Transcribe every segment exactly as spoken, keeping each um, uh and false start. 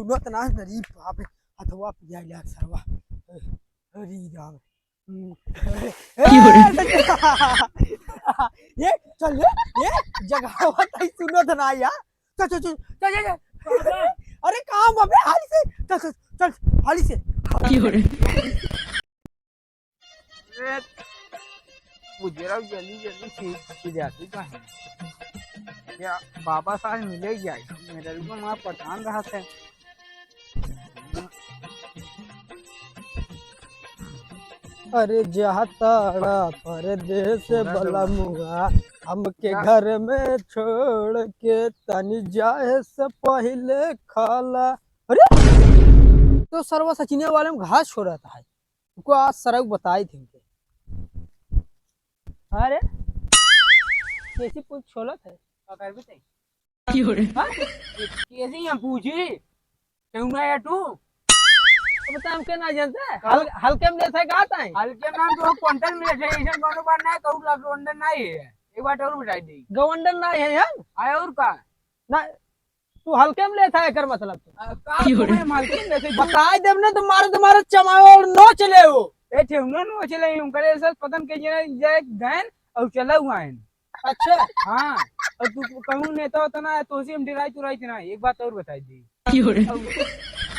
सुनत ना, अरे बाप रे, हथवा पिराइ लाग सरवा। अरे राम। हम्म। की हो रे? ए, ये चल, ये, ये जगावत है, सुनत ना यार। चल, चल, चल, चल, चल, चल। अरे काम अबे, हाली से, चल, चल, चल, हाली से। की हो रे? अरे, बुझेरा जल्दी जल्दी से, से जाती का है? क्या बाबा साहब मिले जाए? मेरे को वहाँ पठान रहा था। अरे जाताड़ा परदेस थोड़ा सा बलमुआ, हमके क्या? घर में छोड़ के तनी जाए से पहिले खाला। अरे, तो सरवा सचिनिया वाले में घास छोड़त है। तुमको आज सरऊ बताई थी इनके। अरे, कैसी पूछ छोलत है? का करबे तै? की हो रे? हाँ? ये कैसे यहाँ पूछी? क्यों ना है तू? अब तो हमके ना जानते। का? हल-, हल्के में लेत है का ताई? हल्के में हम तो क्विंटल में लेत है, ऐसा कोनो बात नहीं, कहूँ ला गवंडन नहीं है। एक बात और बताई दी। गवंडन नहीं है हम? आए और का? ना, तू हल्के में लेत है, एकर मतलब तो। आ, का की हो रे? तुम्हें हम हल्के में लेत है? बताई देब ना, तुम्हारे, तुम्हारे चमाओ और नोच ले हो। ए, ठेहुना नोच ले, हम करे सर पतन के ये जाए गैन और चला हुआ है। अच्छा। हाँ, और तू कहूँ नेता होता ना, तो उसी हम डेराई तुराई थी ना। एक बात और बताई दी। की हो रे? और,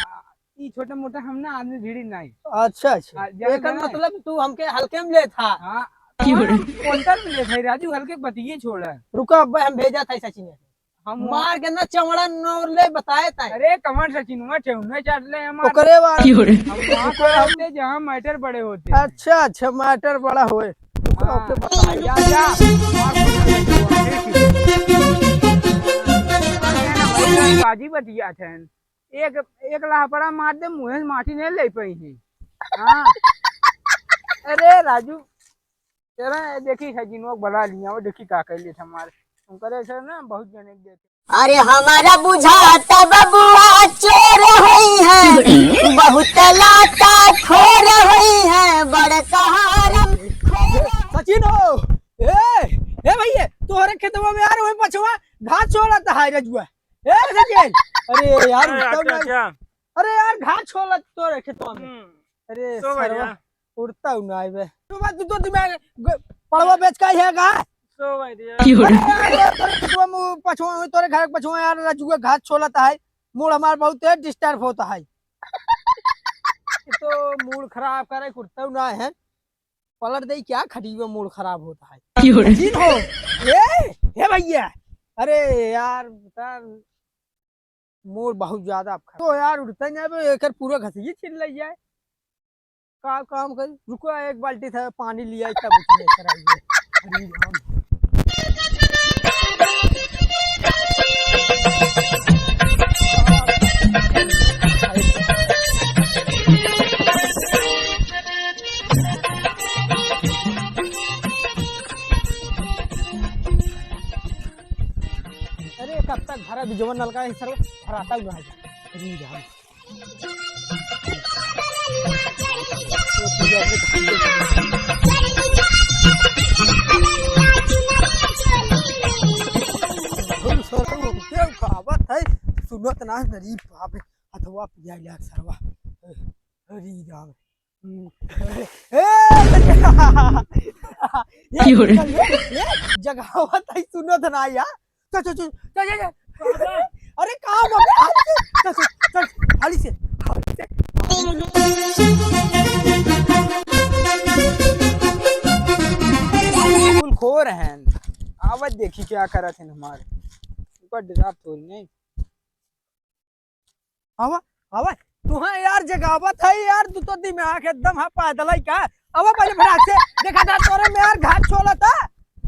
आ, ई छोटा मोटा हम ना आदमी भीड़ी नहीं। अच्छा, अच्छा। आ, जाने एकर जाने? मतलब तू हमके हल्के में लेत हा। हाँ, की हो रे? क्विंटल में लेत है राजू, हल्के बतिये छोड़ा। रुका, अब हम भेजा था सचिन। हम मार के ना चमड़ा नोर ले बताए ताई। अरे कमर से चिन्हवा ठेहुना चाट ले हमार। ओकरे बाद की हो रे? हम वहाँ खड़े होते जहाँ मैटर बड़े होते। अच्छा, अच्छा, मैटर बड़ा होए। हाँ। ओके, बताए। जा, जा। बाजी बतिया थे। एक, एक लापड़ा मार दे, मुँहे से माटी नहीं ले पाई है। हाँ। अरे राजू, तेरा देखी है जिनोक बना लिया, वो देखी का कर लेत हमार। उनकरे से ना बहुत जने के देते। अरे हमारा बुझाता बबुआ चोर होई है, बहुत लाता खोर होई है, बड़का हराम खोर। सचिन हो, ए, ए भैया, तोहरे खेतवा में यार वही पछवा घास छोलत है रजुआ। ए सचिन, अरे यार, अरे, रुकता क्या, नहीं। क्या? अरे यार, घास छोलत तोरे खेतवा में। हम्म। अरे सो सरवा, भैया। उड़ता हूँ ना आइबे। तू बात, तू तो दिमाग ग-, पड़वा बेच का ही है का? सो भैया। की हो रे? अरे यार, तोरे खेतवा में पछवा, तोरे घर के पछवा यार, रजुआ घास छोलत है। मूड हमार बहुत तेज डिस्टर्ब होता है। ये तो मूड खराब करे, कुर्ता ना है। पलट दे क्या खटीबे, मूड खराब होता है। की हो रे? सचिन हो। ए, हे भैया। अरे यार, बता, मूड बहुत ज्यादा अब खराब। तो यार उठते नहीं, अब एकर पूरा घसिये छिल ले जाए। का काम करी? रुको, एक बाल्टी था पानी लिया, तब उठने कराइए। अरे राम। अरे, कब तक भरा बिजवन नलका है सर, भराता हुआ है। अरे यार। हम सरऊ के उठावत है, सुनत ना, अरे बाप रे, हथवा पिराइ लाग सरवा। अरे राम। हम्म। ए, की हो रे? ये, ये जगावत है, सुनत ना यार। चल, चल, चल, चल, चल, चल। अरे, काम हो गया, हाली से। चल, चल, चल, हाली से, हाली से। फूल खो रहे हैं। आवत देखी क्या करत हैं हमारे। ऊपर डरा थोड़ी नहीं। आवा, आवा, तुहा यार जगावत है यार, तू तो दिमाग एकदम हा पैदल है का? आवा पहले फटाक से, देखा था तोरे में यार घास छोला था।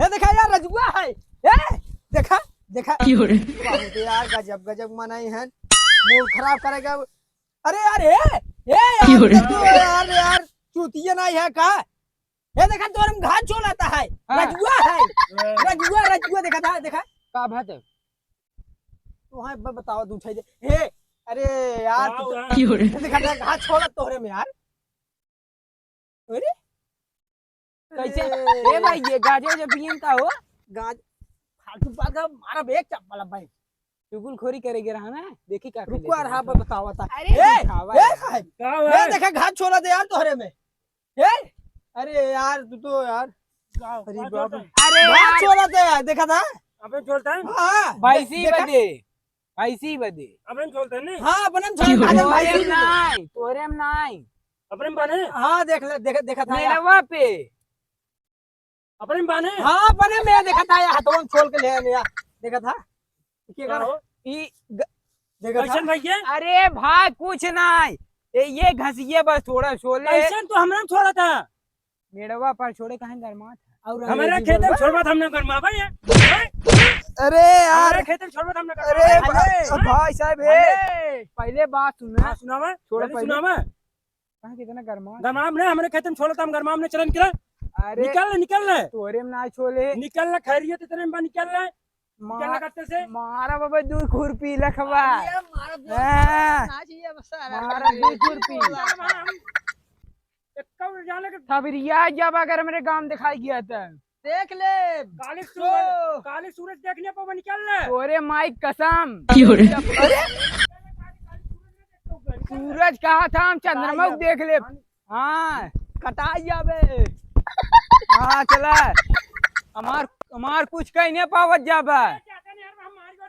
ए देखा यार रजुआ है। ए देखा, देखा। की हो रे? बहुत यार गजब गजब मनई है। मूड खराब करेगा। अरे यार, ए, ए यार, की हो रे? तू यार, यार, चूतिया नहीं है का? ए देखा तोरे में घास छोला था है। हाँ। रजुआ है। हाँ। रजुआ, रजुआ देखा था, देखा। का बात है? तो हाँ, ब-, बताओ, तू उठाई दे। हे, अरे यार, तू तो हाँ। की हो रे? देखा, देखा, घास छोला तोहरे में यार। अरे? कैसे? अरे। ए भाई, ये गाजर जो पियन का हो? गाज-, फालतू बात का मारा बे एक चप्पल अब भाई। चुगलखोरी करे गे रहा ना, देखी का रुको यार, हाँ, बतावा था। अरे ए, दिखावा ए, यार। साहब, का ए, है? देखा, घास छोला दे यार तोहरे में। ए, अरे यार, तू तो यार, का, अरे का बाप रे। छोलता है? अरे घास यार। छोला दे यार, देखा था? अबे छोलता है? हाँ, भैंसी देखा? बदे, भैंसी बदे। अबे छोलता है नहीं? हाँ, अपने छोलता है, भैंसी तोरे बदे। में नाई, तोरे में नाई। अपने में बाने? हाँ, देख ले, देख, देखा था यार। मेड़वा पे। अपने में बाने? हाँ, अपने में देखा था यार, हथवा में छोल के ले आने यार, देखा था? के का कर? हो? ई ग-, देखा था? कैसन भैया? अरे भाई, कुछ नाई। ए, ये घसिया बस थोड़ा छोले। कैसन तो हमरा में छोड़ा था? मेड़वा पर छोड़े, कहाँ गरमात है? और हमारा अंग्रेजी खेत में बोलबा? छोड़बा था, हमने गरमाबा ये। अरे यार। हमारा खेत में छोड़बा था, हमने अरे गरमाबा। भा-, अरे। भाई साहब, हे। अरे। पहले बात सुना। हाँ, सुनावा। छोड़ पहले पहले। सुनावा। कहाँ कितना गरमात है? गरमाम ने, हमरे खेत में छोड़े तो हम गरमाम ने, चलन निकल। अरे। निकल ले, निकल ले। तोरे में ना छोले। निकल ले, खैरियत इतने में बा, निकल ले। मा-, निकल ले खेत से। मारा बाबा दू खुरपी लखवा। अरे मारा दू हाँ। ना चाहिए बस सारा। मारा दू खुरपी। एक कौन जाने के थबरिया जब अगर मेरे गांव दिखाई गया तो। देख ले। काली तो सूरज, काली सूरज देखने पर निकल ले। तोरे माई कसम। क्यों रे? अरे? सूरज कहा था, हम चंद्रमा को देख ले। हाँ। कटाई जाबे। हाँ, चला। हमार, हमार कुछ कहीं नहीं पावत जाबे।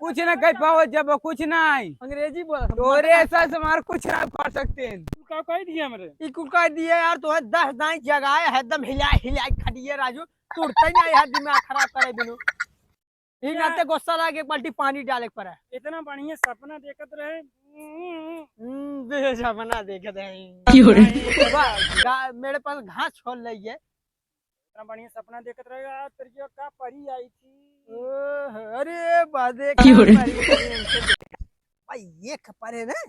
कुछ न कहीं पावत जाबे, कुछ नहीं। अंग्रेजी बोल। तोरे ऐसा से हमार कुछ नहीं पाड़ सकते हैं। तू का कह दिया हमरे? ई कुल कह दिया यार, तो है दस दाई जगाए है, एकदम हिलाए, हिलाए खटिए राजू। तुरते ही नहीं है, दिमाग खराब करे बिनु। ई क्या? नाते गुस्सा लागे, एक बाल्टी पानी डाले के पड़ा। इतना बढ़िया सपना देखत रहे। हम्म, दे सपना देखत रहे। क्यों रे? वाह, गा-, मेरे पास घास छोल रही है। इतना बढ़िया सपना देखत रहे, आज तेरी जो का परी आई थी। ओह, अरे, बादे क्यों का रे? परी, परी, भाई, ये खपरे ना?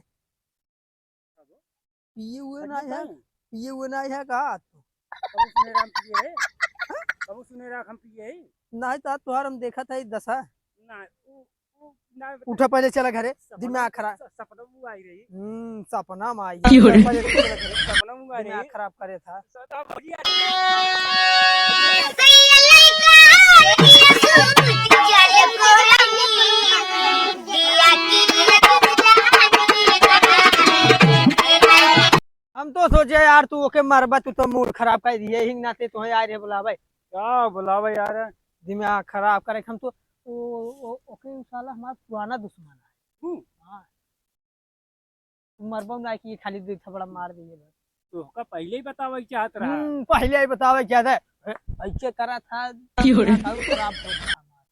पिए हुए ना है, पिए हुए ना है का? कबू सुने राम पिए है? हाँ? कबू सुने राम हम पिए है? नहीं तो तुहार हम देखा था दशा। ना, उ, उ, ना बता। उठा पहले चला घरे, सपना, दिमाग खराब। स-, सपना में आई रही। हम्म, सपना में आई। क्यों रे? पहले चला घरे। सपना में आई रही। दिमाग खराब करे था। सदा बढ़िया। हम तो सोचे यार, तू ओके मरबा, तू तो मूड खराब कर दिए, यही नाते तोहे आए रहे बुलावे। का बुलावे यार? दिमाग खराब करे, हम तो, ओ, ओ, ओके, उ साला हमारा पुराना दुश्मन है। हम्म। हाँ। मरबा ना कि खाली दो थपड़ा मार दिए बस। तो ओका पहले ही बतावे के चाहत रहा। हम्म, पहले ही बतावे के चाहत है। ऐसे करा था, क्यों रे? दिमाग खराब होता हमारा।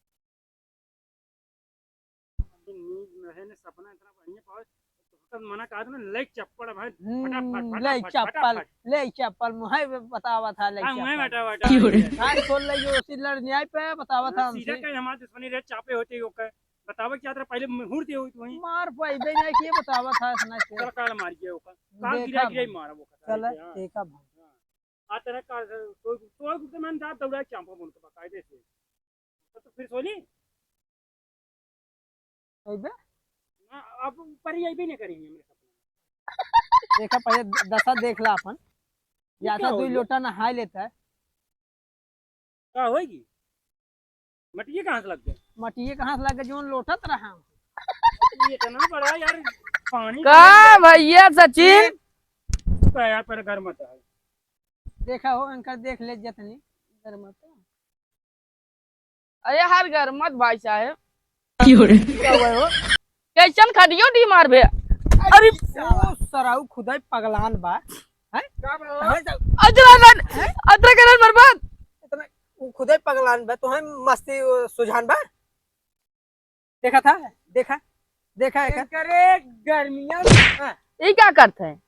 नींद में है ना, सपना इतना बढ़िया पावे, तो फकत मना कहा था ना, ले चप्पल भाई, हम्म, फटाफट, ले फटाफट, चप्पल, फटाफट। ले चप्पल, मुहे बतावा था, ले हाँ, मुहे चप्पल। बटा, बटा, क्यों रे? भाई। हाँ, खोल ले, जो उसी लड़ न्याय पे बतावा था हाँ, हमसे। सीधा कहीं हमारे दुश्मनी रहे, चापे होते ही ओकर। बतावा क्या था, पहले मुहूर्त ही होई तो वहीं। मार पाइबे नहीं किए, बतावा था, इतना से। चल, काल मार गया ओकर। काल देखा गिरा, गिरा ही भाई। मारा वो कसाई चल, के, हाँ। देखा भाई। हाँ। आ तेरा काल, तो, तो, तो मैंने दांत दौड़ा चापा बोल के बकायदे से। तो फिर सोली? अइबे? ना, अब ऊपर ही अइबे नहीं करेंगे मेरे सपने में। देखा, पहले द-, दशा देख ला अपन। ये या क्या तो हो दुई गया? लोटा नहाए लेता है। का होई? मटिए कहाँ से लग गए? मटिए कहाँ से लग गए? जोन लोटत रहा। ये इतना बड़ा यार पानी का भैया सचिन? का यार, पर घर मत आए। देखा हो, इनका देख ले जतनी घर मत। अरे हर घर मत भाई साहब। क्यों रे? क्या हुआ हो? कैसन खटियो डी मार बे? अरे ओ सराऊ खुदाई पगलान बा। हैं? का बा? कहाँ जा- अजरा नन, हैं? अजरा के नन बर्बाद। इतना वो खुदाई पगलान बा, तो हम मस्ती ओ, सुझान बा। देखा था? देखा? देखा है का? करे गर्मियां में। हाँ। ये क्या करते हैं?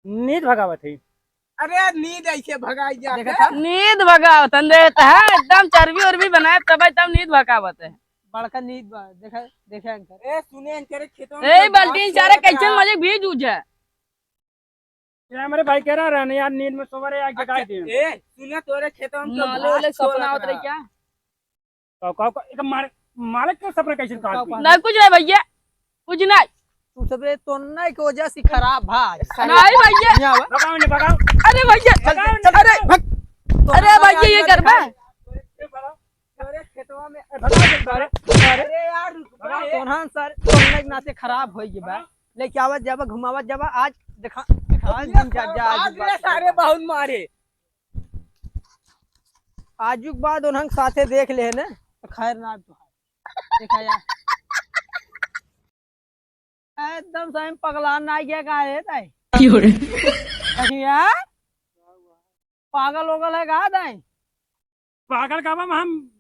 नींद भगावत है। अरे नींद ऐसे भगाई जा देखा था? नींद भगावत है, देत है, एकदम चर्बी उर्बी बनाए तब, तब नींद भगावत है। बड़का नींद बा, देखा, देखा इनकर। ए, सुने इनकर खेतों में ए, तो बाल्टी घास सारे छोड़त कैसे रहा। मजे बीज उज है। ये हमारे भाई कह रहा रहने यार, नींद में सोवा रहे, आके अच्छा, जगाई दे। ए, सुना तोरे खेतों में तो मालो घास ले छोड़त सपना होत रही रहा। क्या? का, का, का, एक मार-, मालिक के सपना कैसे काट दी? नहीं, कुछ नहीं भैया, कुछ नहीं। तू सबे तोन्ना के वजह से खराब भाई। नहीं भैया। यहाँ आवा। भगाओ ने, भगाओ। अरे भैया। चल, चल, चल, अरे, भग। अरे भैया, ये कर बे। ए, भगाओ। अरे खेतवा में, अरे, अरे, अरे यार, रुक बा, ए। तोहन सर, तोहन के नाते खराब होइ गई बा। लेके आवत जाबा, घुमावत जाबा, आज देखा, आज दिन जा, जा, आज बात सारे बहुत मारे। आजुक बाद उन्हन साथे देख ले ने, तो खैर ना तो है। देखा यार। एकदम सही पगला ना गया का है ताई? क्यों रे? अरे यार, पागल ओगल है का ताई? पागल का बा, हम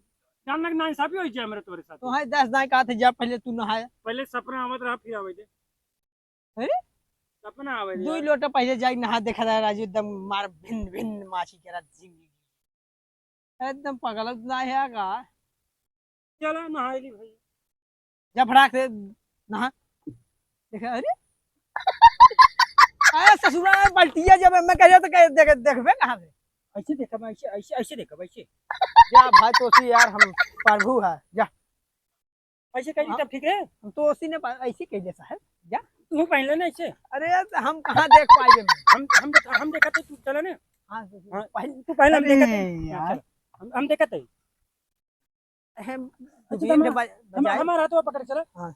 जान लग ना इंसाफी होई जाए हमरे तोरे साथ। तो है दस दाई का थे, जा पहले तू नहाए। पहले सपना आवत रहा, फिर आवे दे। अरे? सपना आवे दे दुई यार। लोटा पहले जाई नहा, देखा था राजू, एकदम मार भिन्न भिन्न माछी के रात जिंदगी। एकदम पगल ना है का? चला नहाई ली भाई। जा फटाक से नहा। देखा, अरे? अरे ससुरा, बल्टिया जब मैं कह रहा तो कह, देख, देखबे कहाँ से? ऐसे देखा, ऐसे, ऐसे, ऐसे देखा, ऐसे। जा भाई, तोसी यार हम प्रभु है, जा। ऐसे कह दी हाँ। तब ठीक रहे? हम तोसी ने पा-, ऐसे कह दे साहब, जा। तू पहले ना ऐसे। अरे, तो हम कहाँ देख पाएंगे? हम, हम देख-, हम देखा तो तू चला ना। हाँ, तो हाँ, पहले तू पहले हम अरे देखा थे। यार। चल, हम, हम देखा थे। हम, अच्छा, जीन हम, के बज-, हम, बजाए। हमारा हाथवा पकड़ चला। हाँ।